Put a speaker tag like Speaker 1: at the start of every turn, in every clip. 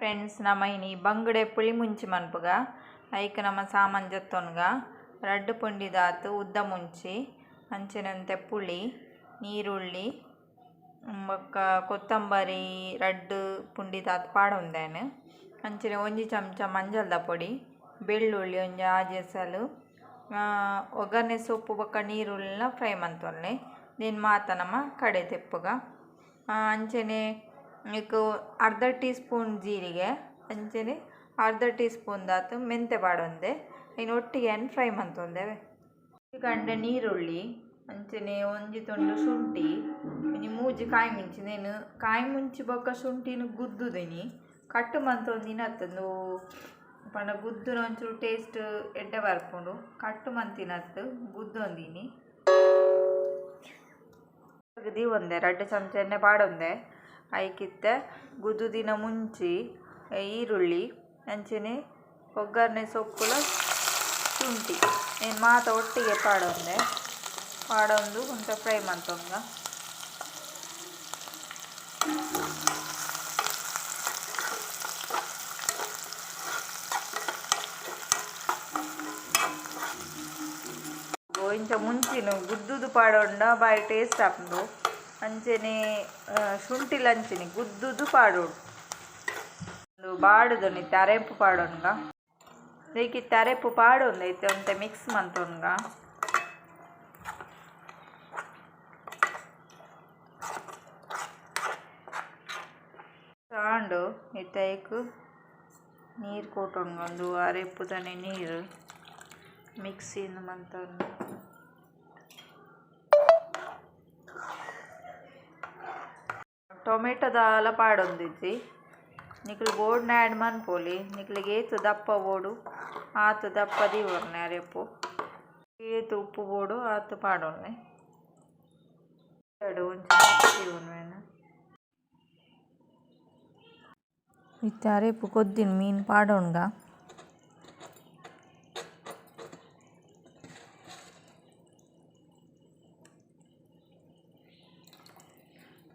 Speaker 1: Friends ನಮ ಇನಿ ಬಂಗಡೆ ಪುಳಿ ಮುಂಚಿ ಮನ್ಪುಗ ಐಕ್ ನಮ ಸಾಮಾನ್ ಜತ್ತೊನ್ಗ ರಡ್ಡ್ ಪುಂಡಿದಾತ್ ಉದ್ದ ಮುಂಚಿ ಅಂಚೆನಂತೆ ಪುಳಿ ನೀರುಳ್ಳಿ ಬೊಕ್ಕ ಕೊತ್ತಂಬರಿ ರಡ್ಡ್ ಪುಂಡಿದಾತ್ ಪಾಡೊಂದೇನು ಅಂಚನೆ ಒಂಜಿ ಚಮಚ ಮಂಜಲ್ದ ಪೊಡಿ ಬೆಳ್ಳುಳ್ಳಿ ಒಂಜಿ ಆಜೆಸಲು ಒಗ್ಗರಣೆ ಸೊಪ್ಪು ಬೊಕ್ಕ ನೀರುಳ್ಳಿನ ಫ್ರೈ ಮಂತೊನ್ಲೆ ದಿನ ಮಾತ ನಮ ಕಡೆ ತೆಪ್ಪುಗ ಅಂಚನೆ ಇಕ್ ಅರ್ಧ ಟೀ ಸ್ಪೂನ್ ಜೀರಿಗೆ ಅಂಚನೆ ಅರ್ಧ ಟೀ ಸ್ಪೂನ್ ದಾತು ಮೆಂತೆ ಪಾಡೊಂದೆ ಇನ್ನು ಒಟ್ಟಿಗೆ ಫ್ರೈ ಮಂತೊಂದೇವೆ ಗಂಡೆ ನೀರುಳ್ಳಿ ಅಂಚನೆ ಒಂಜಿ ತುಂಡು ಶುಂಠಿ ಒಂಜಿ ಮೂಜಿ ಕಾಯಿ ಮುಂಚಿ ನೇನು ಕಾಯಿ ಮುಂಚಿ ಬೊಕ್ಕ ಶುಂಠಿನ ಗುದ್ದುದಿನಿ ಕಟ್ಟು ಮಂತೊಂದಿನ ಅತ್ತಂದು ಪಂಡ ಗುದ್ದುನ ಒಂಚೂರು ಟೇಸ್ಟ್ ಎಡ್ಡೆ ಬರ್ಪುಂಡು ಕಟ್ಟು ಮಂತಿನತ್ತು ಗುದ್ದೊಂದಿನಿ ದೀವೊಂದೆ ರಡ್ಡ್ ಚಮಚ ಎಣ್ಣೆ ಪಾಡೊಂದೆ ಐಕಿತ್ತೆ ಗುದ್ದುದಿನ ಮುಂಚಿ ಈರುಳ್ಳಿ ಅಂಚನೆ ಒಗ್ಗರಣೆ ಸೊಪ್ಪುಲ ಶುಂಠಿ ಏನು ಮಾತ ಒಟ್ಟಿಗೆ ಪಾಡೊಂದೆ ಪಾಡೊಂದು ಒಂತ ಫ್ರೈ ಮಂತೊಂಗ ಇಂಚ ಮುಂಚಿನ ಗುದ್ದುದು ಪಾಡೊಂಡ ಬಾಯಿ ಟೇಸ್ಟ್ ಆಪುಂಡು ಅಂಚನೆ ಶುಂಠಿಲ ಅಂಚನೆ ಗುದ್ದುದು ಪಾಡೊಡು ಬಾಡುದೊಂದು ಅರೆಪು ಪಾಡೊನ್ಗ ಇತ್ತೆ ಅರೆಪು ಪಾಡೊಂದು ಇತ್ತೆ ಒಂತೆ ಮಿಕ್ಸ್ ಮಂತೊನ್ಗ ಆಂಡು ಇತ್ತೆ ಐಕ್ ನೀರು ಕೊಟ್ಟೊನ್ಗ ಒಂದು ಅರೆಪು ತಾನೆ ನೀರು ಮಿಕ್ಸಿಂದ ಮಂತೊನ್ಗ ಟೊಮೆಟೊ ದಾಲ ಪಾಡೊಂದಿಜ್ಜಿ ನಿಕ್ಲು ಬೋರ್ಡ್ನ ಆ್ಯಡ್ ಮನ್ಪೊಲಿ ನಿಕ್ಲಿಗೆ ಏತ್ ದಪ್ಪ ಬೋಡು ಆತ್ ದಪ್ಪ ದೀವೊರ್ನೆ ಅರೆಪು ಏತ್ ಉಪ್ಪು ಬೋಡು ಆತ್ ಪಾಡೊನ್ನೆ ಇತ್ತೆ ಅರೆಪು ಕೊದ್ದಿನ ಮೀನು ಪಾಡೊನ್ಗ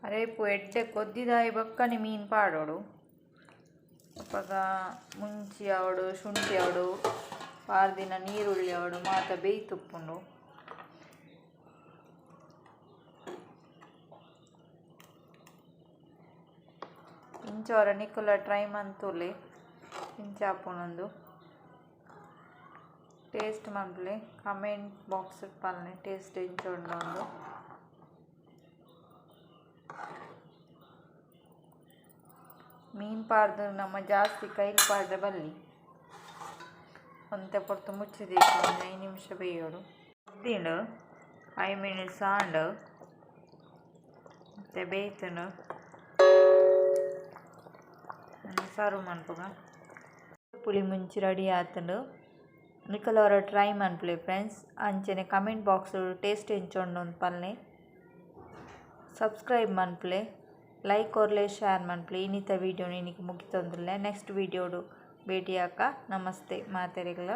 Speaker 1: ಅರೆಪು ಎಡ್ಡೆ ಕೊದ್ದಿದಾಯಿ ಬೊಕ್ಕನೆ ಮೀನು ಪಾಡೊಡು ಅಪಗ ಮುಂಚಿ ಆವಡು ಶುಂಠಿ ಆವಡು ಪಾರ್ದಿನ ನೀರುಳ್ಳಿ ಆವಡು ಮಾತ ಬೇಯ್ತುಪ್ಪುಂಡು ಇಂಚ ನಿಕುಲ ಟ್ರೈ ಮಂತೊಲೆ ಇಂಚ ಆಪುಂಡು ಟೇಸ್ಟ್ ಮನ್ಪುಲೆ ಕಮೆಂಟ್ ಬಾಕ್ಸ್ ಪನ್ಲೆ ಟೇಸ್ಟ್ ಇಂಚ ಉಂಡು ಮೀನು ಪಾಡ್ದು ನಮ್ಮ ಜಾಸ್ತಿ ಕೈಲಿ ಪಾಡ್ರೆ ಬಲ್ಲಿ ಒಂತೆ ಪೊರ್ತು ಮುಚ್ಚಿದೀಕ ಒಂದು 5 ನಿಮಿಷ ಬೇಯೋಡು ಕೊದ್ದಿಂಡು 5 ಮಿನಿಟ್ಸ್ ಆಂಡ್ ಮತ್ತೆ ಬೇಯ್ತುಂಡು ಸರ್ವ್ ಮನ್ಪುಗ ಪುಳಿ ಮುಂಚಿ ರೆಡಿ ಆತುಂಡು ನಿಕುಲು ಟ್ರೈ ಮನ್ಪುಲೆ ಫ್ರೆಂಡ್ಸ್ ಅಂಚನೆ comment box taste ಎಂಚ ಉಂಡು ಪನ್ಲೆ ಸಬ್ಸ್ಕ್ರೈಬ್ ಮನ್ಪುಲೆ ಲೈಕ್ ಕೊರ್ಲೆ ಶೇರ್ ಮನ್ಪುಲೆ ಇನ್ನಿತ ವೀಡಿಯೋ ಇನಿಕ್ ಮುಗಿತೊಂದುಲ್ಲೆ ನೆಕ್ಸ್ಟ್ ವೀಡಿಯೋಡು ಭೇಟಿಯಾಕ ನಮಸ್ತೆ ಮಾತೆರೆಗ್ಲ.